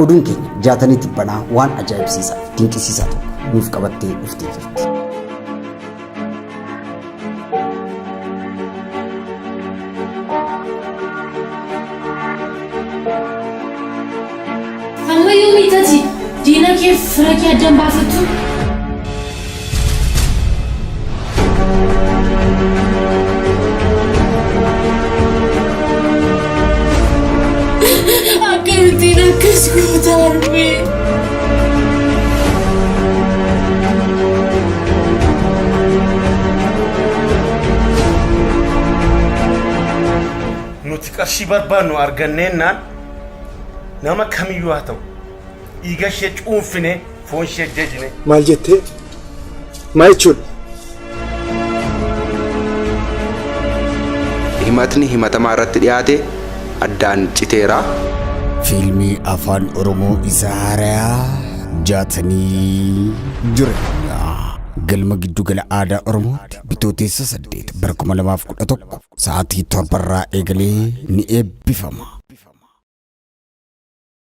Oduun keenya Jaatanii Tibbanaa waan ajaa'ibsiisaa fi dinqisiisaa tokko nuuf qabattee dhuftee jirti. Hamma yoomii tati diina kee fira kee addan baafattu? Akkamittiin akkas goota harmee? Nuti qarshii barbaannu arganneennaan nama kamiyyuu haa ta'u dhiiga ishee cuunfine foon ishee jajine. Maal jettee? Maal jechuudha? Himatni himatamaa irratti dhiyaate addaan citeera. Fiilmii Afaan Oromoo isa haarayaa Jaatanii Jireenyaa galma giddugala aadaa Oromootti Bitootessa 8 bara 2011 sa'aatii 7 irraa eegalee ni eebbifama.